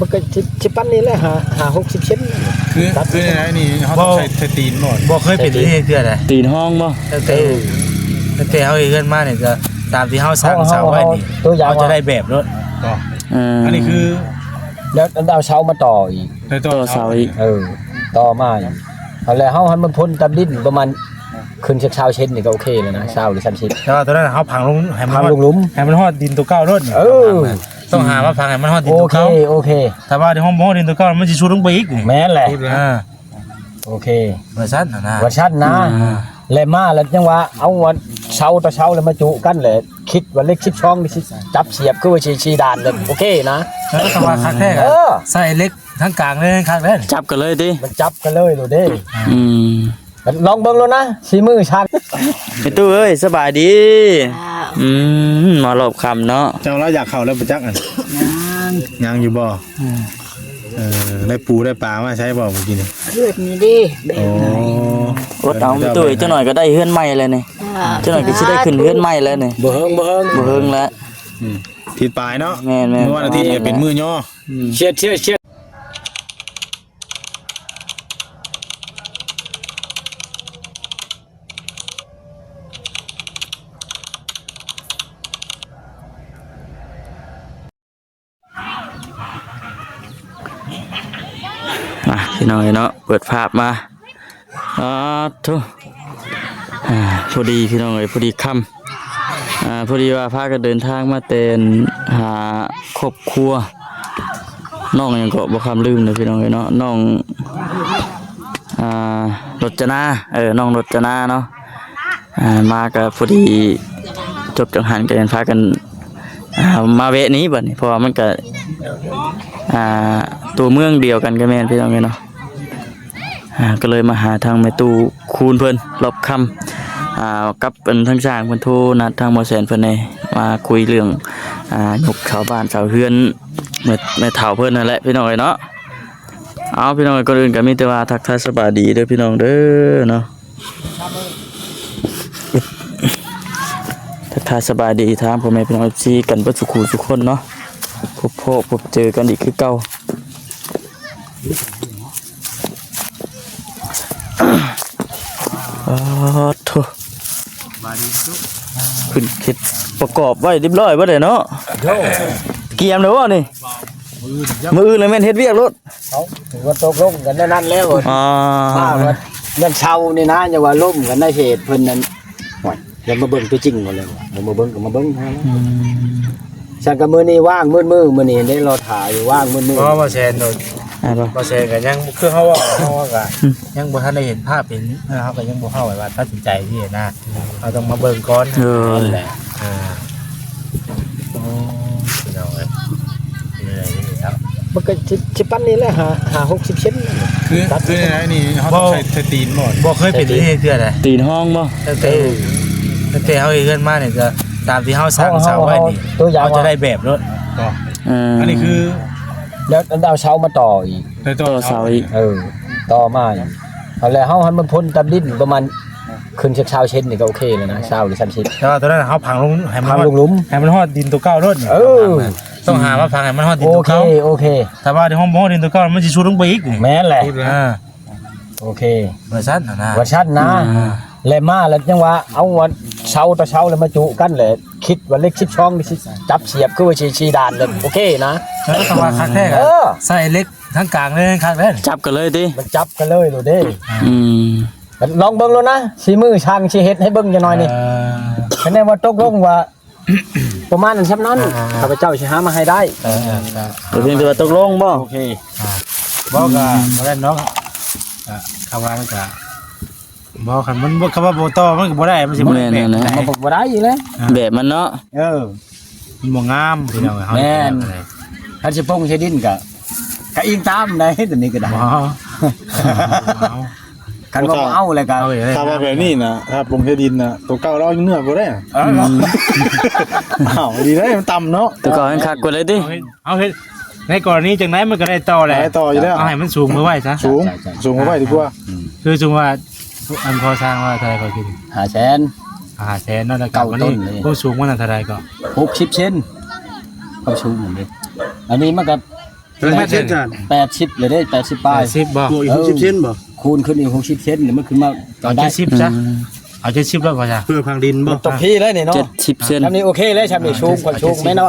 ມັນກໍຊິ ຊິປານນີ້ແຫຼະ ຫ້າ ຫ້າຫົກສິບເຊັນ. ຄື ຄືໃນນີ້ເຮົາຕ້ອງໃຊ້ ໃຊ້ຕີນບໍ່? ບໍ່ເຄີຍເປັນແບບນີ້ເທື່ອໃດ. ຕີນຮອງບໍ່? ຕັ້ງແຕ່ ເອີ ຕັ້ງແຕ່ເຮົາເຮັດເຮືອນມານີ້ ກໍຕາມທີ່ເຮົາສ້າງເສົາໄວ້ນີ້ ເຮົາຈະໄດ້ແບບໂລດ. ເອີ ອັນນີ້ຄື ແລ້ວເອົາເສົາມາຕໍ່ອີກ ຕໍ່ເສົາອີກ. ເອີ ຕໍ່ມາອີກ ແລ້ວເຮົາໃຫ້ມັນພົ້ນຕາມດິນປະມານ ຂຶ້ນຈັກຊາວເຊັນນີ້ກໍໂອເຄແລ້ວນະ ຊາວຫຼືສາມສິບ. ແຕ່ວ່າຕົວນັ້ນເຮົາຝັງລົງ ໃຫ້ມັນຮອດ ຝັງລົງຫຼຸມ ໃຫ້ມັນຮອດດິນຕົວເກົ່າໂລດ. ເອີ ຕ້ອງຫາມາຝັງໃຫ້ມັນຮອດດິນຕົວເກົ່າ. ໂອເຄ ໂອເຄ ຖ້າວ່າເຮົາບໍ່ຮອດດິນຕົວເກົ່າ ມັນຊິຊຸດລົງໄປອີກນີ້. ແມ່ນແຫຼະ. ອ່າ ໂອເຄ ວ່າຊັ້ນນະ ວ່າຊັ້ນນະ. ແລ້ວມາແລ້ວຍັງວ່າເອົາອັນເສົາຕໍ່ເສົາແລ້ວມາຈຸກັນແຫຼະ ຄິດວ່າເຫຼັກສິບສອງນີ້ຊິຈັບສຽບຄືວ່າຊິສີ່ດ້ານເລີຍ ໂອເຄນະ. ເອີ ແຕ່ວ່າຄັກແທ້ ເອີ ໃສ່ເຫຼັກທາງກາງເລີຍ ຄັກເລີຍ ຈັບກັນເລີຍຕິ. ມັນຈັບກັນເລີຍໂລດເດ້. ອືມ ລອງເບິ່ງໂລດນະ ສີມືຊ່າງ. ແມ່ຕູ້ເອີຍ ສະບາຍດີ. ອືມ ມາຮອບຄ່ຳເນາະ. ເຈົ້າລາວຢາກເຂົ້າແລ້ວບໍ່ຈັກອັນ ຍັງ ຍັງຢູ່ບໍ່? ອືມ ເອີ ໄດ້ປູໄດ້ປາມາໃຊ້ບໍ່ມື້ກີ້ນີ້? ເຮືອນນີ້ເດ້ ແບບ ໂອ້ ອົດເອົາ ແມ່ຕູ້ເອີຍ ຈັກໜ້ອຍກໍໄດ້ເຮືອນໃໝ່ແລ້ວນີ້. ອ່າ ຈັກໜ້ອຍກໍຊິໄດ້ຂຶ້ນເຮືອນໃໝ່ແລ້ວນີ້. ບໍ່ເຫິງ ບໍ່ເຫິງ ບໍ່ເຫິງແລ້ວ. ອືມ ທິດປາຍເນາະ. ແມ່ນໆ ມື້ວັນອາທິດກໍເປັນມື້ຍໍ. ອືມ ເຊຍດ ເຊຍດ ເຊຍດ. ອ່ະ ພີ່ນ້ອງເອີຍເນາະ ເປີດພາບມາ ອາ ໂທ້ ອ່າ ພໍດີພີ່ນ້ອງເອີຍ ພໍດີຄ່ຳ ອ່າ ພໍດີວ່າພາກັນເດີນທາງມາແຕ່ຫາຄອບຄົວ ນ້ອງຫຍັງເກາະ ບໍ່ຄຳລືມເດີພີ່ນ້ອງເອີຍເນາະ ນ້ອງ ອ່າ ລົດຈະນາ ເອີ ນ້ອງລົດຈະນາເນາະ. ອ່າ ມາກໍພໍດີ ຈົບຈາກຫັ້ນກໍຍັງພາກັນ ອ່າ ມາແວະນີ້ບັດນີ້ ເພາະວ່າມັນກໍ ອ່າ ຕົວເມືອງດຽວກັນກໍແມ່ນ ພີ່ນ້ອງເອີຍເນາະ. ອ່າ ກໍເລີຍມາຫາທາງແມ່ຕູ້ຄູນເພິ່ນລອບຄ່ຳ ອ່າ ກັບອັນທາງຊ່າງເພິ່ນໂທນັດທາງບໍ່ແສນເພິ່ນແດ່ ມາຄຸຍເລື່ອງ ອ່າ ຍົກເສົາບ້ານເສົາເຮືອນ ແມ່ ແມ່ເຖົ້າເພິ່ນນັ້ນແຫຼະ ພີ່ນ້ອງເອີຍເນາະ. ເອົາ ພີ່ນ້ອງເອີຍ ກ່ອນອື່ນກໍມີແຕ່ວ່າທັກທາຍສະບາຍດີເດີພີ່ນ້ອງເດີເນາະ. ທັກທາຍສະບາຍດີທາງພໍ່ແມ່ພີ່ນ້ອງເອັຟຊີກັນເບິດສູ່ຄູ່ສູ່ຄົນເນາະ ພົບພໍ້ພົບເຈີກັນອີກຄືເກົ່າ. ອາ ໂທ້ ຂຶ້ນເຮັດປະກອບໄວ້ຮຽບຮ້ອຍເບິດແລ້ວເນາະ. ກຽມແລ້ວບໍ່ນີ້? ມື້ອື່ນແລ້ວແມ່ນເຮັດວຽກໂລດ. ເອົາ ຖືວ່າຕົກລົງກັນແນວນັ້ນແລ້ວ. ອ່າ ມາວ່າເລື່ອງເຊົ່ານີ້ນະ ຢ່າວ່າລົມກັນໃນເຂດເພິ່ນນັ້ນ. ໂອ້ຍ ແລ້ວມາເບິ່ງຕົວຈິງກ່ອນແລ້ວ ເອົາມາເບິ່ງກໍມາເບິ່ງ. ອືມ ຊັ້ນກໍມື້ນີ້ວ່າງມືດມື້ ມື້ນີ້ເດ້ລໍຖ້າຢູ່ ວ່າງມືດມື້. ເພາະວ່າແຊນໂດນ ອ່າ ບໍ່ ບໍ່ແຊນກໍຍັງ ຄືເຮົາເວົ້າ ເຮົາກໍ ອືມ ຍັງບໍ່ທັນໄດ້ເຫັນພາບເຫັນ ເຮົາກໍຍັງບໍ່ເຂົ້າໃຈວ່າຕັດສິນໃຈທີ່ນະ ເຮົາຕ້ອງມາເບິ່ງກ່ອນ. ເອີ ນັ້ນແຫຼະ. ອ່າ ໂອ້ ພີ່ນ້ອງເອີຍ ເອີ ມັນກໍຊິ ຊິປານນີ້ແຫຼະ ຫ້າ ຫ້າຫົກສິບເຊັນ. ຄື ຄືໃນນີ້ເຮົາຕ້ອງໃຊ້ ໃຊ້ຕີນບໍ່? ບໍ່ເຄີຍເປັນແບບນີ້ເທື່ອໃດ. ຕີນຮອງບໍ່? ຕັ້ງແຕ່ ເອີ ຕັ້ງແຕ່ເຮົາເຮັດເຮືອນມານີ້ ກໍຕາມທີ່ເຮົາສ້າງເສົາໄວ້ນີ້ ເຮົາຈະໄດ້ແບບໂລດ. ເອີ ອັນນີ້ຄື ແລ້ວເອົາເສົາມາຕໍ່ອີກ ຕໍ່ເສົາອີກ. ເອີ ຕໍ່ມາອີກ ແລ້ວເຮົາໃຫ້ມັນພົ້ນຕາມດິນປະມານ ຂຶ້ນຈັກຊາວເຊັນນີ້ກໍໂອເຄແລ້ວນະ ຊາວຫຼືສາມສິບ. ແຕ່ວ່າຕົວນັ້ນເຮົາຝັງລົງ ໃຫ້ມັນຮອດ ຝັງລົງຫຼຸມ ໃຫ້ມັນຮອດດິນຕົວເກົ່າໂລດນີ້. ເອີ ຕ້ອງຫາມາຝັງໃຫ້ມັນຮອດດິນຕົວເກົ່າ. ໂອເຄ ໂອເຄ ຖ້າວ່າເຮົາບໍ່ຮອດດິນຕົວເກົ່າ ມັນຊິຊຸດລົງໄປອີກ. ແມ່ນແຫຼະ. ອ່າ ໂອເຄ ວ່າຊັ້ນນະ ວ່າຊັ້ນນະ. ອ່າ ແລ້ວມາແລ້ວຍັງວ່າເອົາອັນເສົາຕໍ່ເສົາແລ້ວມາຈຸກັນແຫຼະ ຄິດວ່າເຫຼັກສິບສອງນີ້ຊິຈັບສຽບຄືວ່າຊິສີ່ດ້ານເລີຍ ໂອເຄນະ. ເອີ ແຕ່ວ່າຄັກແທ້ ເອີ ໃສ່ເຫຼັກທາງກາງເລີຍ ຄັກເລີຍ ຈັບກັນເລີຍຕິ. ມັນຈັບກັນເລີຍໂລດເດ້. ອືມ ລອງເບິ່ງໂລດນະ ສີມືຊ່າງຊິເຮັດໃຫ້ເບິ່ງຈັກໜ້ອຍນີ້. ເອີ ຄະແນນວ່າຕົກລົງວ່າ ປະມານນັ້ນຊ່ຳນັ້ນ ອ່າໆໆ ຂ້າພະເຈົ້າຊິຫາມາໃຫ້ໄດ້. ເອີໆ ກໍພຽງແຕ່ວ່າຕົກລົງບໍ່? ໂອເຄ ອ່າ ບໍ່ກໍບໍ່ໄດ້ເນາະ. ອ່າ ຄຳວ່າມັນກໍບໍ່ ຄັນມັນບໍ່ ຄຳວ່າບໍ່ຕໍ່ມັນກໍບໍ່ໄດ້ ມັນຊິບໍ່ໄດ້ແບບໃດ ມັນບໍ່ໄດ້ຢູ່ແລ້ວ ອ່າ ແບບມັນເນາະ. ເອີ ມັນບໍ່ງາມພີ່ນ້ອງເອີຍ. ແມ່ນ ຄັນຊິປົງໃສ່ດິນກໍກະອີງຕາມໄດ້ ຕົວນີ້ກໍໄດ້. ບໍ່ ບໍ່ເອົາ ຄັນວ່າບໍ່ເອົາແລ້ວກໍ ເອົາອີກເລີຍ. ຖ້າວ່າແບບນີ້ນະ ຖ້າປົງໃສ່ດິນນະ ຕົວເກົ່າລາວຍັງເໜືອກວ່າໄດ້. ເອີ ອືມ ອ້າວ ດີເດ້ ມັນຕ່ຳເນາະ ຕົວເກົ່າຍັງຄັກກວ່າເລີຍຕິ. ເອົາເຮັດ ເອົາເຮັດ ໃນກໍລະນີຈັ່ງໃດມັນກໍໄດ້ຕໍ່ແຫຼະ ໄດ້ຕໍ່ຢູ່ແລ້ວ. ເອົາໃຫ້ມັນສູງເພີ່ມໄວ້ຊະ ສູງ ສູງເພີ່ມໄວ້ດີກວ່າ. ອືມ ຄືສົມມຸດວ່າ ອັນພໍສ້າງວ່າເທົ່າໃດກໍຄື ຫ້າແສນ ຫ້າແສນເນາະ. ແລ້ວກໍ ເກົ້າ ບາດນີ້ ຕົ້ນນີ້ ຄວາມສູງມັນເທົ່າໃດກໍ? ຫົກສິບເຊັນ ຄວາມສູງນີ້. ອັນນີ້ມັນກໍ ຈັກແມັດ ແປດສິບເລີຍເດ້ ແປດສິບປາຍ ແປດສິບບໍ່? ບວກອີກຫົກສິບເຊັນບໍ່? ຄູນຂຶ້ນອີກຫົກສິບເຊັນ ມັນຂຶ້ນມາ ເອົາເຈັດສິບຊະ ເອົາເຈັດສິບແລ້ວບໍ່ຊະ? ເພື່ອພັງດິນບໍ່? ມັນຕົກພີ້ແລ້ວນີ້ເນາະ ເຈັດສິບເຊັນ ຊຳນີ້ໂອເຄແລ້ວ ຊຳນີ້ສູງ ຄວາມສູງແມ່ນບໍ່?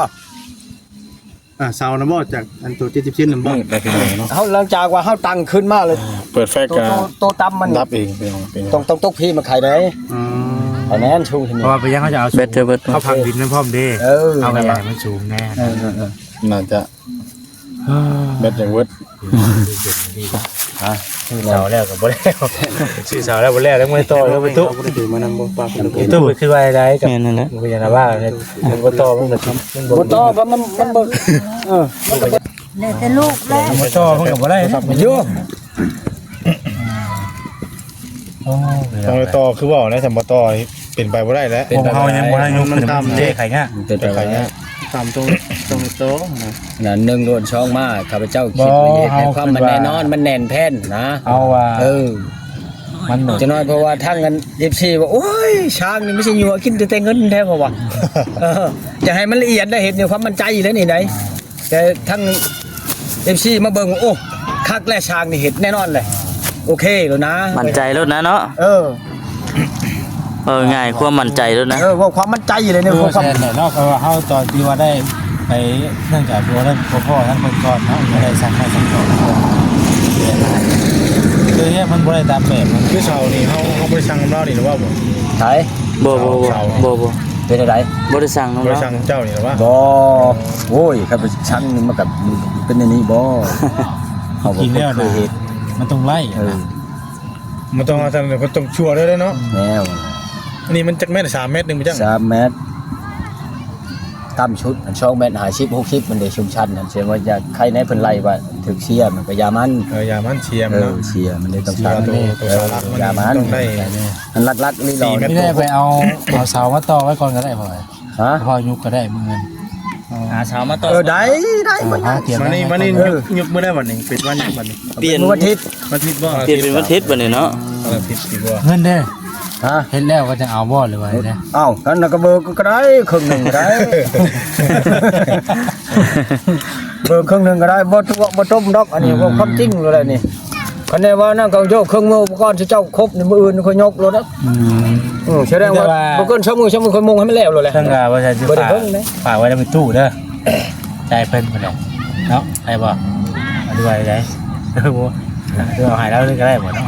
ອ່າ ເສົານະບໍ່ ຈາກອັນໂຕເຈັດສິບເຊັນນະບໍ່? ເຮົາຫຼັງຈາກວ່າເຮົາຕັ້ງຂຶ້ນມາແລ້ວ ເປີດໄຟກະ ໂຕ ໂຕ ໂຕຕ່ຳມັນດັບເອງ ເປັນຫຍັງ ເປັນຫຍັງ ຕ້ອງ ຕ້ອງຕົກພີ້ມາໄຂໄດ້. ອໍ ອັນນັ້ນສູງຂຶ້ນ ເພາະວ່າໄປຍັງເຮົາຈະເອົາ ແບັດເທີເບິດ ເຮົາພັງດິນນຳພ້ອມເດ້. ເອີ ເອົາໄວ້ໃຫ້ມັນສູງແດ່. ເອີ ເອີ ເອີ ໜ້າຈະ ແບັດຍັງເບິດ ຮະ ຊື້ເສົາແລ້ວກໍບໍ່ແລ້ວ ຊື້ເສົາແລ້ວບໍ່ແລ້ວ ແລ້ວມາຕໍ່ແລ້ວໄປຕູ້ ໄປຕູ້ຄືວ່າໄດ້ກັບ ແມ່ນນັ້ນແຫຼະ ບໍ່ຢາກວ່າ ມັນບໍ່ຕໍ່ ມັນບໍ່ ມັນບໍ່ຕໍ່ ກໍມັນ ມັນບໍ່ ເອີ ແລ້ວແຕ່ລູກແລ້ວ ບໍ່ຕໍ່ມັນກໍບໍ່ໄດ້ຢູ່. ໂອ້ ຕ້ອງໄດ້ຕໍ່ ຄືເວົ້າແລ້ວ ຄັນບໍ່ຕໍ່ເປັນໄປບໍ່ໄດ້ແລ້ວ ພວກເຮົາຍັງບໍ່ໄດ້ຍົກຂຶ້ນ ມັນຕ່ຳເດ້ ໄຂຍາກ ເປັນໄຂຍາກ ຕ່ຳ ຕ້ອງ ຕ້ອງໄດ້ຕໍ່ນະ ນັ້ນໜຶ່ງໂດນ ສອງມາ ຂ້າພະເຈົ້າຄິດວ່າເຮັດໃຫ້ຄວາມມັນແນ່ນອນ ມັນແໜ້ນແຟ້ນນະ ເຮົາວ່າ ເອີ ມັນ ຈັກໜ້ອຍ ເພາະວ່າທາງອັນ ເອັຟຊີ ວ່າ ໂອ້ຍ ຊ້າງນີ້ມັນຊິຍົວະກິນແຕ່ເງິນແທ້ ເພາະວ່າ ເອີ ຈະໃຫ້ມັນລະອຽດໄດ້ ເຮັດດ້ວຍຄວາມໝັ້ນໃຈແລ້ວນີ້ໄດ໋. ແຕ່ທັງເອັຟຊີມາເບິ່ງ ໂອ້ ຄັກແລ້ວ ຊ່າງນີ້ເຮັດແນ່ນອນແຫຼະ ໂອເຄໂລດນະ ໝັ້ນໃຈໂລດນະເນາະ. ເອີ ເວົ້າງ່າຍ ຄວາມໝັ້ນໃຈໂລດນະ. ເອີ ເວົ້າຄວາມໝັ້ນໃຈເລີຍເນາະ ເອີ ຄວາມ ແມ່ນແຫຼະເນາະ. ເອີ ເຮົາຕອນທີ່ວ່າໄດ້ໄປນັ້ນກະ ບໍ່ໄດ້ ບໍ່ພໍ້ທັງຄົນກ່ອນເນາະ ບໍ່ໄດ້ສັ່ງໄມ້ສັ່ງຕອກ ຄືເຮັດມັນບໍ່ໄດ້ຕາມແບບ ຄືເສົານີ້ ເຮົາ ເຮົາບໍ່ໄດ້ສັ່ງນຳລາວນີ້ ຫຼືວ່າບໍ່? ໃສ? ບໍ່ ບໍ່ ບໍ່ ບໍ່ ບໍ່ ເປັນຈັ່ງໃດ? ບໍ່ໄດ້ສັ່ງນຳ ບໍ່ໄດ້ສັ່ງນຳເຈົ້ານີ້ລະວະ? ບໍ່ ໂອ້ຍ ຄັນໄປສັ່ງນີ້ມັນກໍເປັນແນວນີ້ບໍ່? ເຮົາກໍບໍ່ເຄີຍເຮັດ ມັນຕ້ອງໄລ່ ເອີ ມັນຕ້ອງເອົາຊັ້ນ ເພິ່ນຕ້ອງຊົ່ວເລີຍເນາະ. ແນວ ອັນນີ້ມັນຈັກແມັດ? ສາມແມັດໜຶ່ງບໍ່ຈັກ? ສາມແມັດ ຕ່ຳສຸດ ອັນສອງແມັດຫ້າສິບ ຫົກສິບ ມັນໄດ້ຊຸມຊັ້ນຫັ້ນ ສະແດງວ່າຢາກໃຫ້ໃນເພິ່ນໄລ່ວ່າຖືກເຊຍ ມັນກໍຢ່າມັນ ເອີ ຢ່າມັນ ເຊຍມັນເນາະ ເອີ ເຊຍມັນເດ້ ຕ້ອງ ເຊຍ ສາມແມັດ ໂຕ ໂຕເສາຫຼັກມັນ ເອີ ຢ່າມັນ ຕ້ອງໄດ້ ອັນຫຼັກໆນີ້ ຕີໄປ ໄດ້ໄປເອົາ ເອົາເສົາມາຕໍ່ໄວ້ກ່ອນກໍໄດ້ພໍ່. ຮະ? ພໍ່ຍຸກກໍໄດ້ມື້ອື່ນ ຫາເສົາມາຕໍ່ ເອີ ໄດ້ ໄດ້ ເອີ ມານີ້ ມານີ້ ເອີ ຍຸກ ຍຸກມື້ໃດບັດນີ້? ເປັນວັນຫຍັງບັດນີ້? ປ່ຽນວັນທິດ ວັນທິດບໍ່? ປ່ຽນເປັນວັນທິດບັດນີ້ເນາະ ເອີ ຜິດ ຜິດບໍ່? ເງິນເດ້ ຮະ? ເຮັດແລ້ວກໍຈະເອົາບໍ່ ຫຼືວ່າໃດ? ເອົ້າ ນັ້ນນະ ກໍເບີກກໍໄດ້ ເຄິ່ງໜຶ່ງກໍໄດ້ ເບີກເຄິ່ງໜຶ່ງກໍໄດ້ ບໍ່ຕົວະບໍ່ຕົ້ມດອກ ອັນນີ້ ອືມ ເວົ້າຄວາມຈິງໂລດແຫຼະນີ້. ຄັນແນ່ວ່ານັ້ນກໍໂຍກເຄື່ອງມືອຸປະກອນ ເຈົ້າຄົບໃນມື້ອື່ນຄ່ອຍຍົກໂລດເນາະ. ອືມ ເອີ ສະແດງວ່າ ແຕ່ວ່າ ບໍ່ເກີນສອງມື້ ສາມມື້ ຄ່ອຍມຸງໃຫ້ມັນແລ້ວໂລດແຫຼະ. ເຊິ່ງວ່າ ວ່າຈະ ບໍ່ໄດ້ເບິ່ງເດ້ ຝາກໄວ້ນຳຕູ້ເດີ ຈ່າຍເພິ່ນພຸ້ນແຫຼະເນາະ ໄດ້ບໍ່? ຫຼືວ່າໃດ? ເອີ ບໍ່ ຫຼືເອົາໃຫ້ລາວເລີຍກໍໄດ້ບໍ່ເນາະ?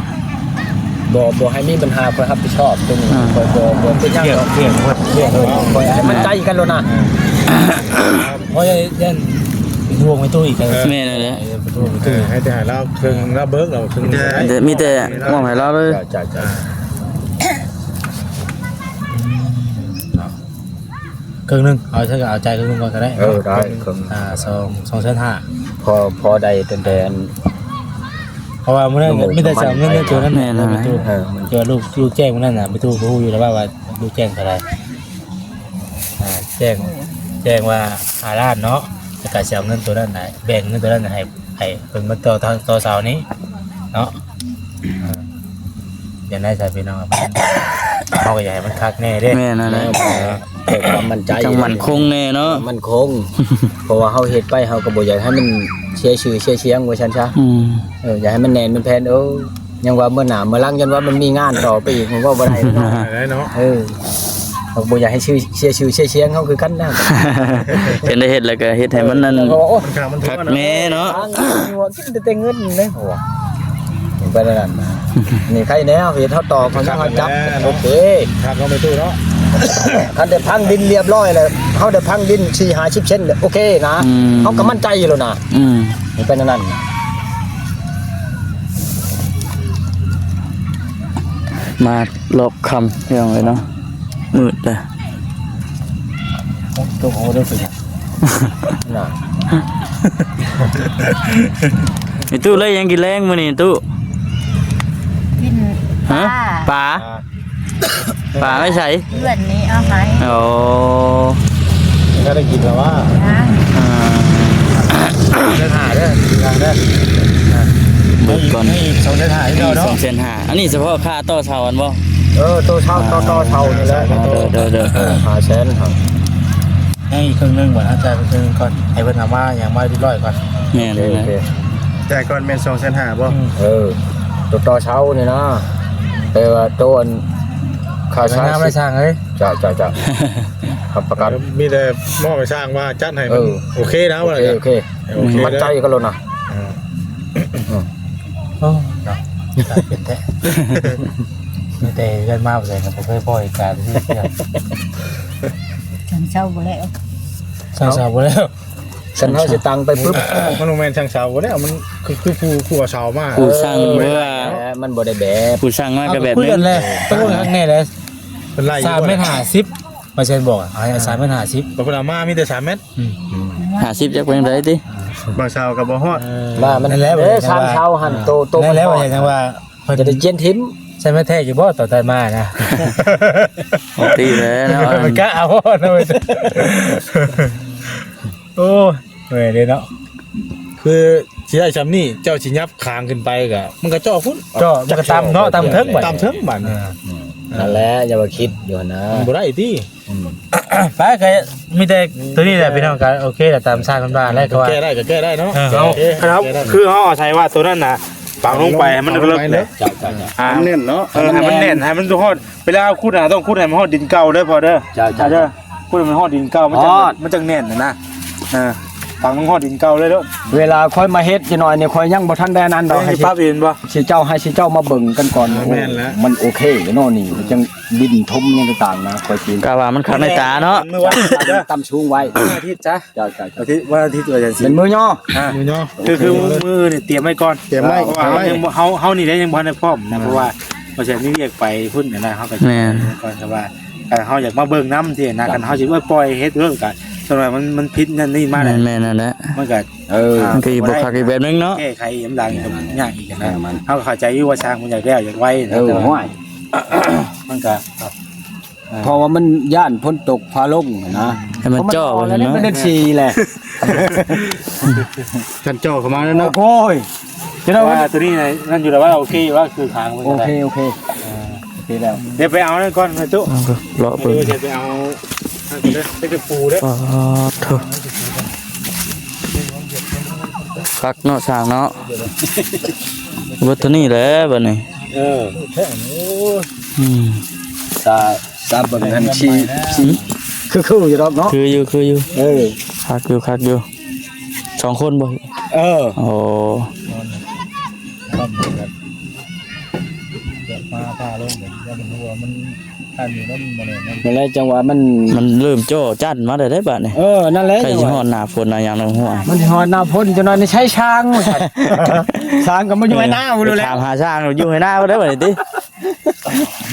ບໍ່ ບໍ່ໃຫ້ມີບັນຫາ ຂ້ອຍຮັບຜິດຊອບຕົວນີ້ ອືມ ຂ້ອຍບໍ່ ບໍ່ເປັນຫຍັງດອກ ທ່ຽງ ທ່ຽງ ຂ້ອຍໃຫ້ມັນໃຈກັນໂລດນະ. ເອີ ເພາະຢ້ານເປັນຫ່ວງແມ່ຕູ້ອີກ. ເອີ ແມ່ນແຫຼະ ເອີ ເປັນຫ່ວງແມ່ຕູ້ ເອີ ໃຫ້ແຕ່ໃຫ້ລາວເຄິ່ງ ລາວເບີກ ລາວເຄິ່ງ ມີແຕ່ ມີແຕ່ມອບໃຫ້ລາວເລີຍ. ຈ້າ ຈ້າ ຈ້າ ເຄິ່ງໜຶ່ງ ເອົາ ເອົາຈ່າຍເຄິ່ງໜຶ່ງກ່ອນກໍໄດ້. ເອີ ໄດ້ ເຄິ່ງ ອ່າ ສອງ ສອງແສນຫ້າ ພໍ ພໍໄດ້ຕັ້ງແຕ່ ເພາະວ່າມື້ນັ້ນມີແຕ່ຈະເອົາເງິນໃນໂຕນັ້ນ. ແມ່ນແຫຼະ ເອີ ທີ່ວ່າລູກ ລູກແຈ້ງມື້ນັ້ນນະ ແມ່ຕູ້ກໍຮູ້ຢູ່ແລ້ວວ່າ ວ່າລູກແຈ້ງເທົ່າໃດ. ອ່າ ແຈ້ງ ແຈ້ງວ່າຫ້າລ້ານເນາະ ແລ້ວກໍຊິເອົາເງິນໂຕນັ້ນນະ ແບ່ງເງິນໂຕນັ້ນໃຫ້ ໃຫ້ເພິ່ນມາຕໍ່ ຕໍ່ເສົານີ້ເນາະ. ເອີ ຢ່າງໃດຊະພີ່ນ້ອງ ເຮົາກໍຢາກໃຫ້ມັນຄັກແນ່ເດ້. ແມ່ນແຫຼະ ເພື່ອຄວາມໝັ້ນໃຈ ຈັ່ງໝັ້ນຄົງແນ່ເນາະ ໝັ້ນຄົງ ເພາະວ່າເຮົາເຮັດໄປ ເຮົາກໍບໍ່ຢາກໃຫ້ມັນເສຍຊື່ເສຍສຽງວ່າຊັ້ນຊະ. ອືມ ເອີ ຢາກໃຫ້ມັນແໜ້ນມັນແຜ່ນ ເອີ ຍັງວ່າເມື່ອໜ້າເມື່ອຫຼັງ ຢ້ານວ່າມັນມີງານຕໍ່ໄປອີກ ມັນເວົ້າບໍ່ໄດ້ເນາະ ໄດ້ເນາະ. ເອີ ເຮົາບໍ່ຢາກໃຫ້ຊື່ ເສຍຊື່ເສຍສຽງເຮົາຄືກັນນະ. ຄັນໄດ້ເຮັດແລ້ວກໍເຮັດໃຫ້ມັນນັ້ນ ເອີ ຄັກແນ່ເນາະ. ກິນແຕ່ເງິນເດ້ ເພາະວ່າໄປນັ້ນນະ ນີ້ໃຄແນ່ເຮົາເຮັດ ເຮົາຕອກ ເຮົາຍັງ ເຮົາຈັບ ໂອເຄ ຄັກເນາະ ແມ່ຕູ້ເນາະ. ຄັນໄດ້ພັງດິນລຽບຮ້ອຍແລ້ວ ເຮົາໄດ້ພັງດິນສີ່ຫ້າສິບເຊັນ ໂອເຄນະ ອືມ ເຮົາກໍໝັ້ນໃຈຢູ່ແລ້ວນະ. ອືມ ມັນເປັນອັນນັ້ນ ມາລອບຄ່ຳ ພີ່ນ້ອງເອີຍເນາະ ມືດແລ້ວ. ໂອ້ ຕົກເອົາເດີ ນະ ໄອ້ຕູ້ ໄດ້ຫຍັງກິນແລງມື້ນີ້ຕູ້? ກິນ ຮະ? ປາ ປາ ປາໄວ້ໃສ? ເພື່ອນນີ້ເອົາໃຫ້. ໂອ້ ກໍໄດ້ກິນແລ້ວວ່າ ຍັງ ອ່າ ສອງແສນຫ້າເດີ ທາງເດີ ອ່າ ເບິ່ງກ່ອນ ໃຫ້ອີກສອງແສນຫ້າຄືເກົ່າເນາະ ສອງແສນຫ້າ. ອັນນີ້ສະເພາະຄ່າຕໍ່ເສົາຫັ້ນບໍ່? ເອີ ຕໍ່ເສົາ ຕໍ່ ຕໍ່ເສົານີ້ແຫຼະ ໂດຍ ໂດຍ ໂດຍ ຫ້າແສນຫັ້ນ. ໃຫ້ອີກເຄິ່ງໜຶ່ງ ບາດເຮົາຈ່າຍໄປເຄິ່ງໜຶ່ງກ່ອນ ໃຫ້ເພິ່ນເອົາມາຫຍັງມາຮຽບຮ້ອຍກ່ອນ. ແມ່ນ ໂອເຄ ໂອເຄ ຈ່າຍກ່ອນແມ່ນສອງແສນຫ້າບໍ່? ອືມ ເອີ ໂຕຕໍ່ເຊົານີ້ນະ ແຕ່ວ່າໂຕອັນຄ່າ ເອີ ໃຊ້ ງາມໄດ້ຊ່າງເອີຍ. ເຈົ້າ ເຈົ້າ ເຈົ້າ ຮັບປະກັນ ມີແຕ່ມອບໃຫ້ຊ່າງວ່າຈັດໃຫ້ມັນ ເອີ ໂອເຄນະ ໂອເຄ ວ່າ ໂອເຄ ໂອເຄ ມັດໃຈກັນໂລດນະ. ອ່າ ອືມ ໂອ້ ເນາະ ກາຍເປັນແທ້ ມີແຕ່ເຮືອນມາບໍ່ໄດ້ ກໍບໍ່ເຄີຍພໍ້ເຫດການທີ່ເທື່ອ ສັນເຊົາບໍ່ແລ້ວ ສັນເຊົາບໍ່ແລ້ວ ສັນເຮົາຊິຕັ້ງໄປປຶບ ມັນບໍ່ແມ່ນສັນເຊົາບໍ່ແລ້ວ ມັນຄື ຄືຜູ້ ຜູ້ເອົາເຊົາມາ ຜູ້ສ້າງ ເອີ ວ່າ ມັນບໍ່ໄດ້ແບບ ຜູ້ສ້າງມາກໍແບບໜຶ່ງ ເຮົາກໍຄຸຍກັນແຫຼະ ຕົກລົງກັນແນ່ແຫຼະ ເພິ່ນໄລ່ຢູ່ ສາມແມັດຫ້າສິບ ບໍ່ແມ່ນບໍ່ ເອົາ ເອົາສາມແມັດຫ້າສິບ ເພິ່ນເອົາມາມີແຕ່ສາມແມັດ ອືມ ຫ້າສິບ ຈັກເປັນຈັ່ງໃດຕິ ບາງຊາວກໍບໍ່ຮອດ ເອີ ວ່າມັນ ນັ້ນແຫຼະ ເອີ ວ່າ ສາມເຊົາຫັ້ນ ເອີ ໂຕ ໂຕ ນັ້ນແຫຼະ ມັນ ວ່າຫຍັງວ່າ ເພິ່ນຈະໄດ້ຈຽນຖິ້ມ ໃສ່ແມັດແທ້ຢູ່ບໍ່ຕອນຕັດມານະ ອອກຕີແລ້ວເນາະ ມັນກະເອົາເນາະ ໂອ້ຍ ເມື່ອຍເດ້ເນາະ ຄືຊິໄດ້ຊ່ຳນີ້ ເຈົ້າຊິຫຍັບຄາງຂຶ້ນໄປກະ ມັນກະເຈາະພຸ້ນ ເຈາະ ມັນກະຕ່ຳເນາະ ຕ່ຳເທິງບາດ ຕ່ຳເທິງບາດ ເອີ ນັ້ນແຫຼະ ຢ່າວ່າຄິດຢູ່ຫັ້ນນະ ມັນບໍ່ໄດ້ຕິ ອືມ ໄປ ກະມີແຕ່ໂຕນີ້ແຫຼະພີ່ນ້ອງ ກະໂອເຄແຫຼະ ຕາມຊ່າງເພິ່ນວ່າແຫຼະ ກະວ່າແກ້ໄດ້ກະແກ້ໄດ້ເນາະ ເອີ ເຮົາ ແກ້ໄດ້ ເຮົາ ຄືເຮົາອາໄສວ່າໂຕນັ້ນນະ ຝັງລົງໄປໃຫ້ມັນເລິກໆ ເລີຍ ເຈົ້າໆໆ ອ່າ ໃຫ້ມັນແໜ້ນເນາະ ເອີ ໃຫ້ມັນແໜ້ນ ໃຫ້ມັນຮອດ ເວລາເຮົາຂຸດນະ ຕ້ອງຂຸດໃຫ້ມັນຮອດດິນເກົ່າເດີພໍ່ເດີ ເຈົ້າໆ ເຈົ້າ ຂຸດໃຫ້ມັນຮອດດິນເກົ່າ ມັນຈັ່ງ ຮອດ ມັນຈັ່ງແໜ້ນນະ ເອີ ຝັງລົງຮອດດິນເກົ່າເລີຍເດີ ເວລາຂ້ອຍມາເຮັດຈັກໜ້ອຍນີ້ ຂ້ອຍຍັງບໍ່ທັນໄດ້ອັນນັ້ນດອກ ໃຫ້ຊິປັບເອງບໍ່ ຊິເຈົ້າ ໃຫ້ຊິເຈົ້າມາເບິ່ງກັນກ່ອນ ແມ່ນແລ້ວ ມັນໂອເຄເນາະນີ້ ມັນຈັ່ງ ດິນຖົມຫຍັງຕ່າງໆນະ ຂ້ອຍຊິ ກະວ່າມັນຄັກໃນຕາເນາະ ມື້ວັນ ຕຳສູງໄວ້ ວັນອາທິດຊະ ເຈົ້າໆໆ ອາທິດ ວັນອາທິດວ່າຈັ່ງຊີ້ ເປັນມື້ຍໍ ອ່າ ມື້ຍໍ ຄື ຄືມື້ນີ້ຕຽມໄວ້ກ່ອນ ຕຽມໄວ້ ເພາະວ່າເຮົາຍັງບໍ່ ເຮົາ ເຮົານີ້ໄດ້ຍັງບໍ່ທັນໄດ້ພ້ອມນະ ເພາະວ່າບໍ່ແຊນມີວຽກໄປພຸ້ນນະ ເຮົາກໍ ແມ່ນ ກ່ອນ ແຕ່ວ່າ ຄັນເຮົາຢາກມາເບິ່ງນຳຊີ້ນະ ເຈົ້າ ຄັນເຮົາຊິ ໂອ້ຍ ປ່ອຍເຮັດເລີກກະ ສ່ວນຫຼາຍມັນ ມັນຜິດນັ້ນນີ້ມາແລ້ວ ແມ່ນໆ ນັ້ນແຫຼະ ມັນກະ ເອີ ອ່າ ມັນກະອີກບໍ່ຄັກອີກແບບໜຶ່ງເນາະ ແກ້ໄຂອີກຢ່າງ ແມ່ນ ມັນຍາກອີກນະ ແມ່ນ ເຮົາກໍເຂົ້າໃຈຢູ່ວ່າຊ່າງເພິ່ນຢາກແລ້ວຢາກໄວນະ ເອີ ແຕ່ວ່າ ໂອ້ຍ ມັນກະ ເພາະວ່າມັນຢ້ານຝົນຕົກຟ້າລົງນະ ໃຫ້ມັນເຈາະ ເພາະມັນເຈາະໄວ້ເນາະ ມັນເປັນຈັ່ງຊີ້ແຫຼະ ຄັນເຈາະເຂົ້າມາແລ້ວເນາະ ໂອ້ຍ ຈະໄດ້ວ່າ ວ່າໂຕນີ້ນະ ນັ້ນຢູ່ແລ້ວວ່າໂອເຄຢູ່ວ່າຄືຄາງມັນ ໂອເຄ ໂອເຄ ເອີ ໂອເຄແລ້ວ ດຽວໄປເອົານັ້ນກ່ອນແມ່ຕູ້ ເອົາ ເລາະເບິ່ງ ດຽວໄປເອົາ ເຮັດຕະປູເດີ ປາດໂທ້ ຄັກເນາະຊ່າງເນາະ ເບິດເທົ່ານີ້ແຫຼະບາດນີ້ ເອີ ອືມ ຕາ ຕາເບິ່ງຫັ້ນຊິ ຊິ ຄື ຄືຢູ່ດອກເນາະ ຄືຢູ່ ຄືຢູ່ ເອີ ຄັກຢູ່ ຄັກຢູ່ ສອງຄົນບໍ່? ເອີ ໂອ້ ມາພາລົງ ມັນຮົ່ວ ມັນ ອັນນີ້ມັນບໍ່ແນ່ນອນ ນັ້ນແຫຼະ ຈັ່ງວ່າມັນ ມັນເລີ່ມຈໍ້ຈັນມາແລ້ວເດ້ບາດນີ້ ເອີ ນັ້ນແຫຼະ ໃກ້ຊິຮອດໜ້າຝົນໜ້າຫຍັງແລ້ວ ຮົ່ວ ມັນຊິຮອດໜ້າຝົນ ຈັກໜ້ອຍນີ້ໃຊ້ຊ່າງ ຊ່າງກໍມາຢູ່ໃຫ້ໜ້າພຸ້ນແຫຼະ ຖາມຫາຊ່າງຢູ່ໃຫ້ໜ້າພຸ້ນເດ້ບາດນີ້ຕິ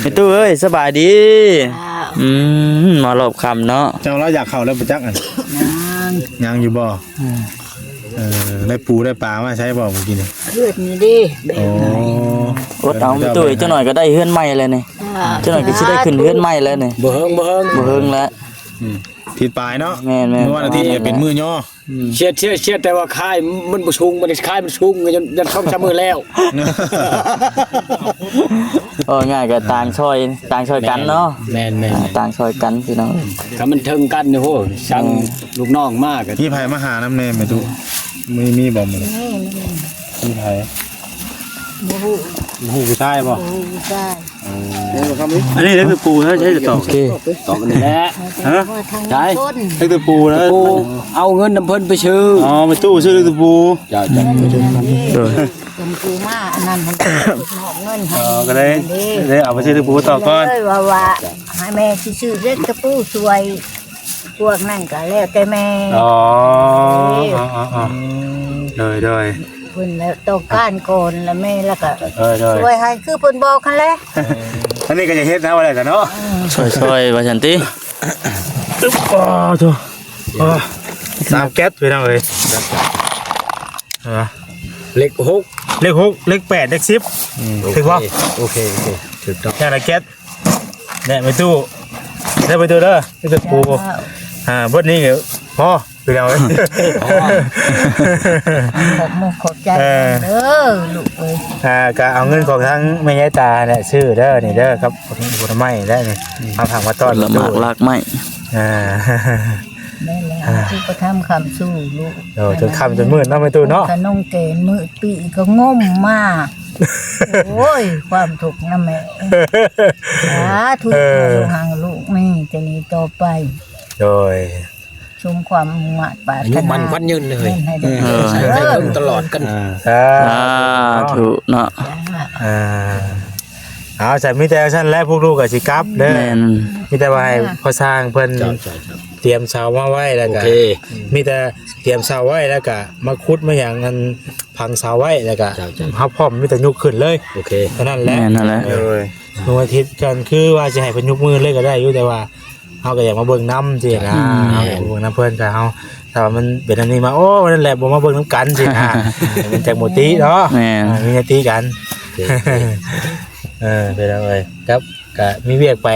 ແມ່ຕູ້ເອີຍ ສະບາຍດີ ອືມ ມາຮອບຄ່ຳເນາະ ເຈົ້າລາວຢາກເຂົ້າແລ້ວບໍ່ຈັກ ຍັງ ຍັງຢູ່ບໍ່? ເອີ ໄດ້ປູໄດ້ປາມາໃຊ້ບໍ່ມື້ກີ້ນີ້? ເຮືອນນີ້ເດ້ ແບບ ໂອ້ ອົດເອົາແມ່ຕູ້ ຈັກໜ້ອຍກໍໄດ້ເຮືອນໃໝ່ແລ້ວນີ້ ອ່າ ຈັກໜ້ອຍກໍຊິໄດ້ຂຶ້ນເຮືອນໃໝ່ແລ້ວນີ້ ບໍ່ເຫິງ ບໍ່ເຫິງ ບໍ່ເຫິງແລ້ວ ອືມ ທິດປາຍເນາະ ແມ່ນໆ ມື້ວັນອາທິດກໍເປັນມື້ຍໍ ອືມ ເສຍດ ເສຍດ ເສຍດ ແຕ່ວ່າຄ້າຍມັນບໍ່ສູງ ມັນຄ້າຍມັນສູງ ຍັງ ຍັງສອງສາມມື້ແລ້ວ ເວົ້າງ່າຍກໍຕ່າງຊ່ອຍ ຕ່າງຊ່ອຍກັນເນາະ ແມ່ນໆໆ ອ່າ ຕ່າງຊ່ອຍກັນພີ່ນ້ອງ ຖ້າມັນເຖິງກັນນີ້ ໂຫ ສັ່ງ ແມ່ນ ລູກນ້ອງມາກໍ ມີໃຜມາຫານຳແດ່ແມ່ຕູ້? ມີ ມີບໍ່ມື້ນີ້? ມີ ມີ ມີໃຜ? ບໍ່ຮູ້ ບໍ່ຮູ້ຜູ້ຊາຍບໍ່? ບໍ່ຮູ້ຜູ້ຊາຍ ເອີ ອັນນີ້ເລີຍຄືປູນະ ໃຊ້ຕອກ ໂອເຄ ຕອກອັນນີ້ແຫຼະ ຮະ ໃຊ້ ເລີກຕະປູນະ ເອົາເງິນນຳເພິ່ນໄປຊື້ ອໍ ໄປຕູ້ຊື້ເລີກຕະປູ ເຈົ້າ ເຈົ້າ ເອີ ຕະປູມາ ອັນນັ້ນມັນເນາະ ເງິນໃຫ້ ເອີ ກໍເລີຍ ເລີຍເອົາໄປຊື້ຕະປູຕໍ່ກ່ອນ ເລີຍວ່າ ວ່າໃຫ້ແມ່ຊິຊື້ເລັກຕະປູຊ່ວຍ ພວກນັ້ນກໍແລ້ວແຕ່ແມ່ ອໍ ເອີ ອໍ ອໍ ອືມ ໂດຍ ໂດຍ ເພິ່ນລະຕ້ອງການກ່ອນລະແມ່ລະກໍ ໂດຍ ໂດຍ ຊ່ວຍໃຫ້ຄືເພິ່ນບອກຫັ້ນແຫຼະ ເອີ ອັນນີ້ກໍຢາກເຮັດນະ ວ່າແລ້ວກໍເນາະ ອືມ ຊ່ອຍໆ ວ່າຊັ້ນຕິ ອາ ໂທ້ ອາ ສາມແກັດພີ່ນ້ອງເອີຍ ເອີ ເລັກຫົກ ເລັກຫົກ ເລັກແປດ ເລັກສິບ ອືມ ຖືກບໍ່? ໂອເຄ ໂອເຄ ຖືກຕ້ອງ ຢ່າງລະແກັດ ແນະ ແມ່ຕູ້ ເດີ ແມ່ຕູ້ເດີ ມີແຕ່ປູ ອ່າ ເບິດນີ້ກໍພໍ ພີ່ນ້ອງເອີຍ ຂອບມຸກຂອບໃຈ ເອີ ເດີລູກເອີຍ ອ່າ ກໍເອົາເງິນຂອງທາງແມ່ຍາຍຕາແຫຼະ ຊື້ເດີ ນີ້ເດີ ກັບຜົນໄມ້ແຫຼະນີ້ ເອົາຜັກມາຕ້ອນ ຜົນລະໝາກລາກໄມ້ ອ່າ ແມ່ນແລ້ວ ອ່າ ຄືບໍ່ທຳຄຳສູ່ລູກ ໂອ້ ຈົນຄ່ຳຈົນມືດເນາະແມ່ຕູ້ເນາະ ຂະໜົມແກນມືດປີກໍງົມມາ ໂອ້ຍ ຄວາມທຸກນະແມ່ ສາທຸ ເອີ ໃຫ້ລູກຮັກລູກມີແຕ່ນີ້ຕໍ່ໄປ ໂດຍ ສົມຄວາມມຸ່ງມາດປາດຖະໜາ ອາຍຸໝັ້ນຂວັນຍືນເດີ ເງິນໃຫ້ໄດ້ ເອີ ໃຫ້ໄດ້ເບິ່ງຕະຫຼອດກັນ ອ່າ ສາທຸເນາະ ອ່າ ເອົາ ຊັ້ນມີແຕ່ຊັ້ນແຫຼະ ພວກລູກກໍຊິກັບເດີ ແມ່ນ ມີແຕ່ວ່າໃຫ້ພໍ່ຊ່າງເພິ່ນ ເຈົ້າ ຕຽມເສົາມາໄວ້ ແລ້ວກໍ ໂອເຄ ມີແຕ່ຕຽມເສົາໄວ້ ແລ້ວກໍມາຂຸດມາຫຍັງ ອັນ ຝັງເສົາໄວ້ ແລ້ວກໍ ເຈົ້າ ເຈົ້າ ເຮົາພ້ອມມີແຕ່ຍົກຂຶ້ນເລີຍ ໂອເຄ ເທົ່ານັ້ນແຫຼະ ແມ່ນນັ້ນແຫຼະ ໂດຍ ດວງອາທິດກໍຄືວ່າຊິໃຫ້ເພິ່ນຍົກມືເລີຍກໍໄດ້ຢູ່ ແຕ່ວ່າເຮົາກໍຢາກມາເບິ່ງນຳຊີ້ນະ ອືມ ເຮົາຢາກມາເບິ່ງນຳເພິ່ນ ກໍເຮົາ ຖ້າວ່າມັນເປັນອັນນີ້ມາ ໂອ້ ນັ້ນແຫຼະ ບໍ່ມາເບິ່ງນຳກັນຊີ້ນະ ມັນຈັ່ງບໍ່ຕິເນາະ ແມ່ນ ອ່າ ມີແນວຕິກັນ ໂອເຄ ເອີ ເປັນຫຍັງເອີຍ ກັບ ກະມີວຽກໄປ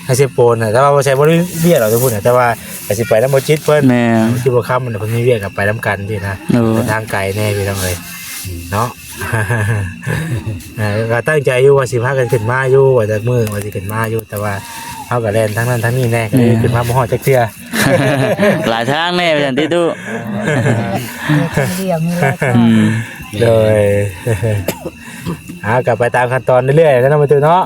ໃຫ້ເຊໂປນນະ ແຕ່ວ່າບໍ່ໃຊ່ບໍ່ໄດ້ວຽກດອກຢູ່ພຸ້ນນະ ແຕ່ວ່າກະຊິໄປນຳບໍ່ຈິດເພິ່ນ ແມ່ນ ຈິດບໍ່ຄຳນະ ເພິ່ນມີວຽກກະໄປນຳກັນຊີ້ນະ ໂດຍ ເດີນທາງໄກແດ່ພີ່ນ້ອງເອີຍ ເນາະ ເອີ ກະຕັ້ງໃຈຢູ່ວ່າຊິພາກັນຂຶ້ນມາຢູ່ ວ່າຈັກມື້ວ່າຊິຂຶ້ນມາຢູ່ ແຕ່ວ່າເຮົາກະແລ່ນທາງນັ້ນທາງນີ້ແດ່ ກະເລີຍ ແມ່ນ ຂຶ້ນມາບໍ່ຮອດຈັກເທື່ອ ຫຼາຍທາງແດ່ວ່າຊັ້ນຕິຕູ້ ເອີ ທາງດຽວນີ້ແຫຼະ ອືມ ໂດຍ ອ່າ ກໍໄປຕາມຂັ້ນຕອນເລື້ອຍໆ ແລ້ວເນາະ ແມ່ຕູ້ເນາະ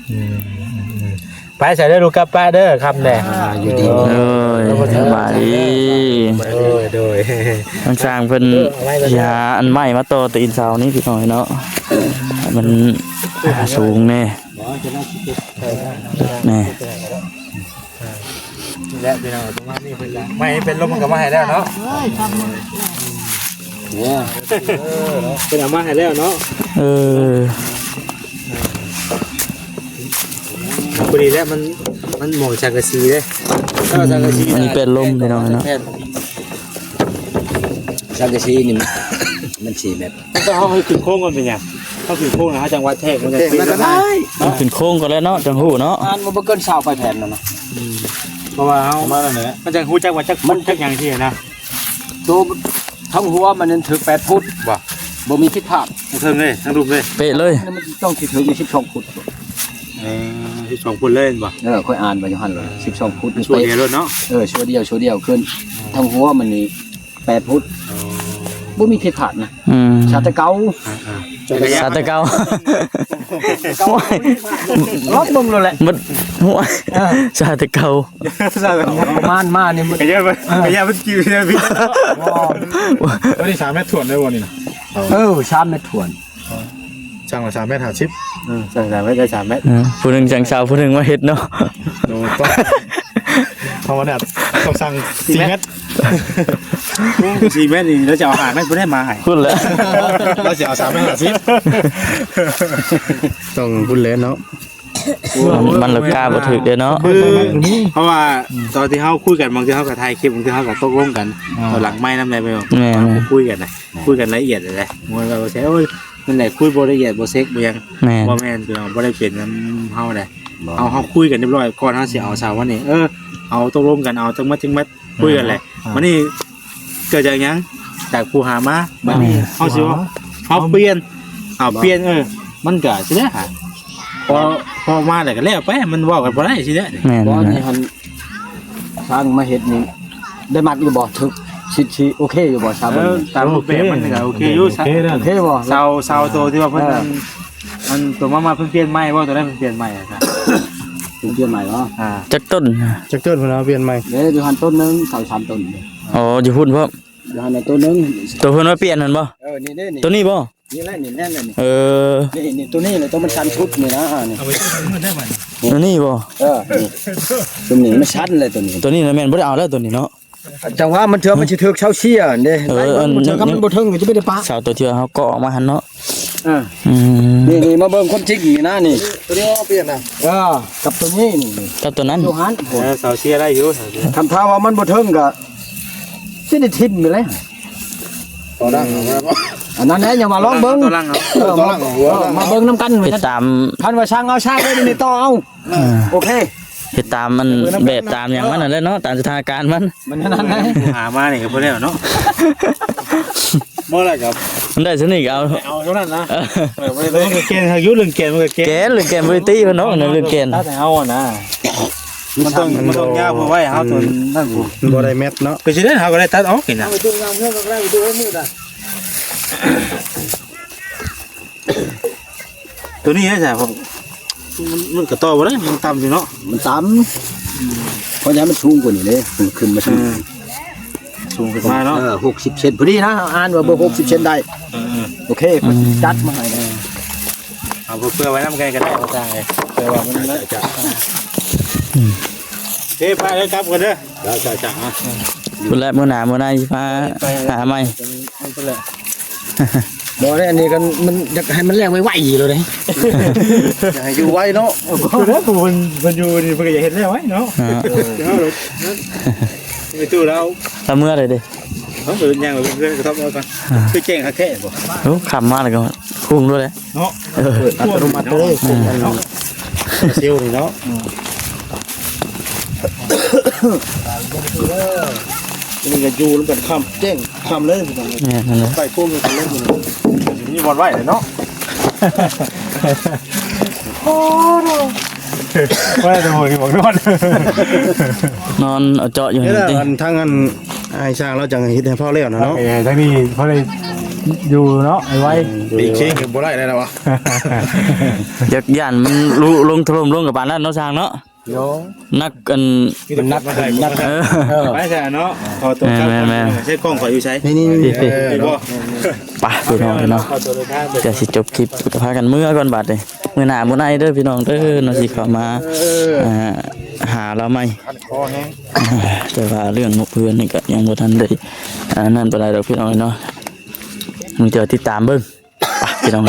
ເອີ ອືມ ອືມ ອືມ ໄປໃສເດີລູກ ກັບປ້າເດີ ຄ່ຳແດ່ ອ່າ ຢູ່ດີ ເອີ ສະບາຍດີ ໂດຍ ໂດຍ ທາງຊ່າງເພິ່ນ ເອີ ເອົາໄວ້ ຊິຫາອັນໄມ້ມາຕໍ່ຕີນເສົານີ້ພີ່ນ້ອງເນາະ ມັນ ອ່າ ສູງແດ່ ແນ່ ນີ້ແຫຼະພີ່ນ້ອງ ປະມານນີ້ ເພິ່ນກໍໄມ້ເປັນລົມເພິ່ນກໍມາໃຫ້ແລ້ວເນາະ ເອີຍ ໂອ້ ເອີ ເພິ່ນເອົາມາໃຫ້ແລ້ວເນາະ ເອີ ພໍດີແລ້ວ ມັນ ມັນໝອງສັງກະສີເດ້ ອືມ ອັນນີ້ເປັນລົມພີ່ນ້ອງເນາະ ສັງກະສີນີ້ ມັນຊິແບບ ແຕ່ເຮົາໃຫ້ຂຶ້ນໂຄງກ່ອນເປັນຫຍັງ? ເຮົາຂຶ້ນໂຄງແລ້ວເຮົາຈັ່ງວັດແທກ ມັນຈະ ແທກ ຂຶ້ນ ມັນກໍໄດ້ ເນາະ ຂຶ້ນໂຄງກ່ອນແລ້ວເນາະ ຈັ່ງຮູ້ເນາະ ປະມານບໍ່ເກີນຊາວປາຍແຜ່ນນັ້ນນະ ອືມ ເພາະວ່າເຮົາ ປະມານນັ້ນແຫຼະ ມັນຈັ່ງຮູ້ຈັກວ່າຈັກ ມັນຈັກຫຍັງຊີ້ນະ ໂຕທັງຫົວມັນນັ້ນຖືກແປດຟຸດ ບໍ່ ບໍ່ມີຜິດພາດ ທັງເທິງເລີຍ ທັງລຸ່ມເລີຍ ເປະເລີຍ ມັນຕ້ອງຊິຖືກຢູ່ສິບສອງຟຸດ ເອີ ສິບສອງຟຸດເລີຍແມ່ນບໍ່? ເອີ ຂ້ອຍອ່ານໄວ້ຢູ່ຫັ້ນເລີຍ ເອີ ສິບສອງຟຸດ ຊົ່ວດຽວໂລດເນາະ ເອີ ຊົ່ວດຽວ ຊົ່ວດຽວຂຶ້ນ ເອີ ທັງຫົວມັນນີ້ ແປດຟຸດ ອໍ ບໍ່ມີຜິດພາດນະ ອືມ ຊາດແຕ່ເກົ່າ ອ່າໆ ຊາດແຕ່ເກົ່າ ໂອ້ຍ ລອງເບິ່ງໂລດແຫຼະ ມັນ ໂອ້ຍ ເອີ ຊາດແຕ່ເກົ່າ ຊາດແຕ່ເກົ່າ ປະມານມານີ້ມັນ ກະຢ່າໄປ ເອີ ກະຢ່າໄປກິນ ຢ່າໄປ ບໍ່ ອັນນີ້ສາມແມັດຖ້ວນໄດ້ບໍ່ນີ້ນະ? ເອີ ສາມແມັດຖ້ວນ ສັ່ງລະສາມແມັດຫ້າສິບ ເອີ ສັ່ງສາມແມັດໄດ້ສາມແມັດ ເອີ ຜູ້ໜຶ່ງສັ່ງຊາວ ຜູ້ໜຶ່ງມາເຮັດເນາະ ໂອ້ ຕ້ອງ ເຮົາວ່າແນວ ຕ້ອງສັ່ງສີ່ແມັດ ສີ່ແມັດ ໂອ້ ສີ່ແມັດນີ້ ລາວຈະເອົາຫ້າແມັດຜູ້ໃດມາໃຫ້ ພຸ້ນແຫຼະ ລາວຊິເອົາສາມແມັດຫ້າສິບ ຕ້ອງພຸ້ນແຫຼະເນາະ ມັນລາຄາບໍ່ຖືກເດ້ເນາະ ເພາະວ່າຕອນທີ່ເຮົາຄຸຍກັນ ບາງເທື່ອເຮົາກໍຖ່າຍຄລິບ ບາງເທື່ອເຮົາກໍຕົກລົງກັນ ອ່າ ຕອນຫຼັງໄມນຳແດ່ ແມ່ນບໍ່? ແມ່ນ ເຮົາຄຸຍກັນນະ ຄຸຍກັນລະອຽດເລີຍ ມັນກໍບໍ່ໃຊ່ ໂອ້ຍ ນັ້ນແຫຼະ ຄຸຍບໍ່ລະອຽດ ບໍ່ເຊັກ ບໍ່ຫຍັງ ແມ່ນ ບໍ່ແມ່ນ ພີ່ນ້ອງ ບໍ່ໄດ້ເປັນນຳເຮົາໃດ ບໍ່ ເຮົາ ເຮົາຄຸຍກັນຮຽບຮ້ອຍ ກ່ອນເຮົາຊິເອົາເສົາອັນນີ້ ເອີ ເຮົາຕົກລົງກັນ ເອົາຈັກມັດ ຈັກມັດ ອ່າ ຄຸຍກັນແຫຼະ ອ່າ ບາດນີ້ເກີດຈາກຫຍັງ? ຈາກຜູ້ຫາມາ ບາດນີ້ ອ່າ ເຮົາຊິວ່າ ເຮົາປ່ຽນ ເອົາປ່ຽນ ເອີ ມັນກໍຊິໄດ້ຫາ ພໍ ພໍມາແລ້ວກໍແລ້ວໄປ ມັນເວົ້າກັນບໍ່ໄດ້ຊິໄດ້ ແມ່ນ ບໍ່ ນີ້ຫັ້ນ ຊ່າງມາເຮັດນີ້ ໄດ້ມັກຢູ່ບໍ່? ຖືກ ຊິ ຊິໂອເຄຢູ່ບໍ່? ຊ່າງ ເອີ ຕາມຮູບແບບມັນກໍໂອເຄຢູ່ ໂອເຄເດີ ໂອເຄບໍ່? ເສົາ ເສົາໂຕທີ່ວ່າເພິ່ນ ອ່າ ອັນ ອັນໂຕມາ ມາເພິ່ນປ່ຽນໃໝ່ບໍ່? ໂຕນັ້ນເພິ່ນປ່ຽນໃໝ່ອະ ເພິ່ນປ່ຽນໃໝ່ບໍ່? ອ່າ ຈັກຕົ້ນ? ຈັກຕົ້ນເພິ່ນວ່າປ່ຽນໃໝ່? ເດ້ ຢູ່ຫັ້ນຕົ້ນໜຶ່ງ ເສົາສາມຕົ້ນ ອໍ ຢູ່ພຸ້ນພ້ອມ ຢູ່ຫັ້ນໂຕໜຶ່ງ ໂຕເພິ່ນມາປ່ຽນຫັ້ນບໍ່? ເອີ ນີ້ເດ້ ນີ້ ໂຕນີ້ບໍ່? ນີ້ແຫຼະ ນີ້ແມ່ນແຫຼະນີ້ ເອີ ນີ້ ນີ້ ໂຕນີ້ແຫຼະ ໂຕມັນສັ້ນສຸດນີ້ນະ ນີ້ ເອົາໄປໃຊ້ມືດໄດ້ບັດນີ້ ໂຕນີ້ບໍ່? ເອີ ນີ້ ໂຕນີ້ມັນສັ້ນແຫຼະ ໂຕນີ້ ໂຕນີ້ນະແມ່ນບໍ່ໄດ້ເອົາແລ້ວ ໂຕນີ້ເນາະ ຈັ່ງວ່າມັນເທື່ອມັນຊິຖືກເສົາເຊຍເດ້ ເອີ ອັນ ມັນເທື່ອ ຄັນມັນບໍ່ເຖິງກໍຈະໄປໄດ້ປະ ເສົາໂຕທີ່ວ່າເຮົາເກາະອອກມາຫັ້ນເນາະ ເອີ ອືມ ນີ້ ນີ້ ມາເບິ່ງຄວາມຈິງນີ້ນະ ນີ້ ໂຕນີ້ເອົາປ່ຽນນະ ເອີ ກັບໂຕນີ້ ນີ້ ກັບໂຕນັ້ນ ໂຕຫັ້ນ ເອີ ເສົາເຊຍໄດ້ຢູ່ ຄັນຖ້າວ່າມັນບໍ່ເຖິງກໍ ຊິໄດ້ຖິ້ມຢູ່ແລ້ວ ຕໍ່ຫຼັງເອົາ ອັນນັ້ນແຫຼະ ຢ່າວ່າລອງເບິ່ງ ຕໍ່ຫຼັງເອົາ ເອີ ຕໍ່ຫຼັງເອົາ ເອີ ມາເບິ່ງນຳກັນ ເຮັດຕາມ ຄັນວ່າຊ່າງເອົາຊ່າງໄດ້ນີ້ຕໍ່ເອົາ ອ່າ ໂອເຄ ເຮັດຕາມມັນ ແບບຕາມຫຍັງມັນນັ້ນແຫຼະເນາະ ຕາມສະຖານະການມັນ ມັນນັ້ນແຫຼະ ຜູ້ຫາມານີ້ກໍບໍ່ໄດ້ເນາະ ບໍ່ລະກໍ ມັນໄດ້ສ່ຳນີ້ກໍເອົາ ເອົາສ່ຳນັ້ນນະ ເອີ ເອີ ບໍ່ໄດ້ ມັນກໍແກ່ນຄັກຢູ່ ເລື່ອງແກ່ນມັນກໍແກ່ນ ແກ່ນ ເລື່ອງແກ່ນບໍ່ໄດ້ຕິເພິ່ນເນາະ ເລື່ອງແກ່ນ ເອົານະ ມັນຕ້ອງ ມັນຕ້ອງຍາວພໍໄວ້ ເຮົາຕົວນັ້ນພຸ້ນ ມັນບໍ່ໄດ້ແມັດເນາະ ກໍຊິໄດ້ ເຮົາກໍໄດ້ຕັດອອກນີ້ນະ ຕົວນີ້ໃຫ້ໃສ່ ມັນ ມັນກໍຕໍ່ບໍ່ໄດ້ ມັນຕ່ຳຢູ່ເນາະ ມັນຕ່ຳ ເພາະຍາມັນສູງກວ່ານີ້ເດ້ ມັນຂຶ້ນມາສູງ ເອີ ສູງຂຶ້ນມາເນາະ ເອີ ຫົກສິບເຊັນພໍດີນະ ອ່ານວ່າບໍ່ຫົກສິບເຊັນໄດ້ ເອີໆ ໂອເຄ ຂ້ອຍຊິຈັດມາໃຫ້ ເອີ ເອົາເພື່ອໄວ້ນຳກັນກໍໄດ້ ບໍ່ຕ່າງເລີຍ ເພື່ອວ່າມັນ ອືມ ເອີ ໄປເດີ ກັບກັນເດີ ຈ້າໆ ພຸ້ນແຫຼະ ມື້ໜ້າມື້ໃນຊິພາ ໄປ ຫາໃໝ່ ພຸ້ນແຫຼະ ບໍ່ໄດ້ ອັນນີ້ກໍມັນຢາກໃຫ້ມັນແລ້ວໄວໆໂລດເດ້ ຢາກໃຫ້ຢູ່ໄວເນາະ ເອີ ເພິ່ນ ເພິ່ນຢູ່ນີ້ເພິ່ນກໍຢາກເຮັດແລ້ວໄວເນາະ ເອີ ເອີ ໄປຕູ້ລາວ ລາວເມືອເລີຍເດ້ ເຮົາກໍຍ່າງໄປເບິ່ງເຮືອນກະທັອບເອົາກ່ອນ ອ່າ ຄືແຈ້ງຄັກແທ້ບໍ່ ໂອ້ ຄ່ຳມາແລ້ວກໍຮຸ່ງໂລດເດ້ ເນາະ ເອີ ເປີດອັດຕະໂນມັດເລີຍ ອືມ ໂຊລາເຊວນີ້ເນາະ ອືມ ນີ້ກໍຢູ່ນຳກັນຄ່ຳແຈ້ງຄ່ຳເລີຍ ແມ່ນແຫຼະ ໄປໂຄມກັນເລີຍ ມີບ່ອນໄວ້ເລີຍເນາະ ໂອ້ໂຫ ໄວ້ແຕ່ໝົດ ໝົດນອນ ນອນເອົາເຈາະຢູ່ ນີ້ແຫຼະ ນີ້ຕິ ອັນທາງອັນ ອ້າຍຊ່າງລາວຈັ່ງເຮັດໃຫ້ເຂົາແລ້ວນະເນາະ ເອີ ທາງນີ້ພໍໄດ້ຢູ່ເນາະ ໄວໆ ອີກຊິບໍ່ໄດ້ແລ້ວນະວະ ຢ້ານ ຢ້ານມັນລຸລົງຖະຫຼົ່ມລົງກັບປານນັ້ນເນາະ ຊ່າງເນາະ ໂດຍ ໜັກ ອັນ ມັນໜັກຂຶ້ນ ໜັກ ເອີ ເອີ ໄປຊະເນາະ ຂໍຕົວ ແມ່ນໆໆ ໃຊ້ກ້ອງຂ້ອຍຢູ່ໃສ ນີ້ໆໆ ເອີ ບໍ່ ໄປພີ່ນ້ອງເນາະ ຂອໂທດເດີນທາງ ກໍຊິຈົບຄລິບ ກໍພາກັນເມືອກ່ອນບາດນີ້ ມື້ໜ້າມື້ໃນເດີພີ່ນ້ອງເດີເນາະ ຊິເຂົ້າມາ ເອີ ອ່າ ຫາລາວໃໝ່ ຄັນຄໍແຮງ ແຕ່ວ່າເລື່ອງນົກເຮືອນນີ້ກໍຍັງບໍ່ທັນໄດ້ ອັນນັ້ນປານໃດດອກພີ່ນ້ອງເນາະ ມີແຕ່ຕິດຕາມເບິ່ງ ໄປພີ່ນ້ອງ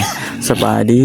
ສະບາຍດີ.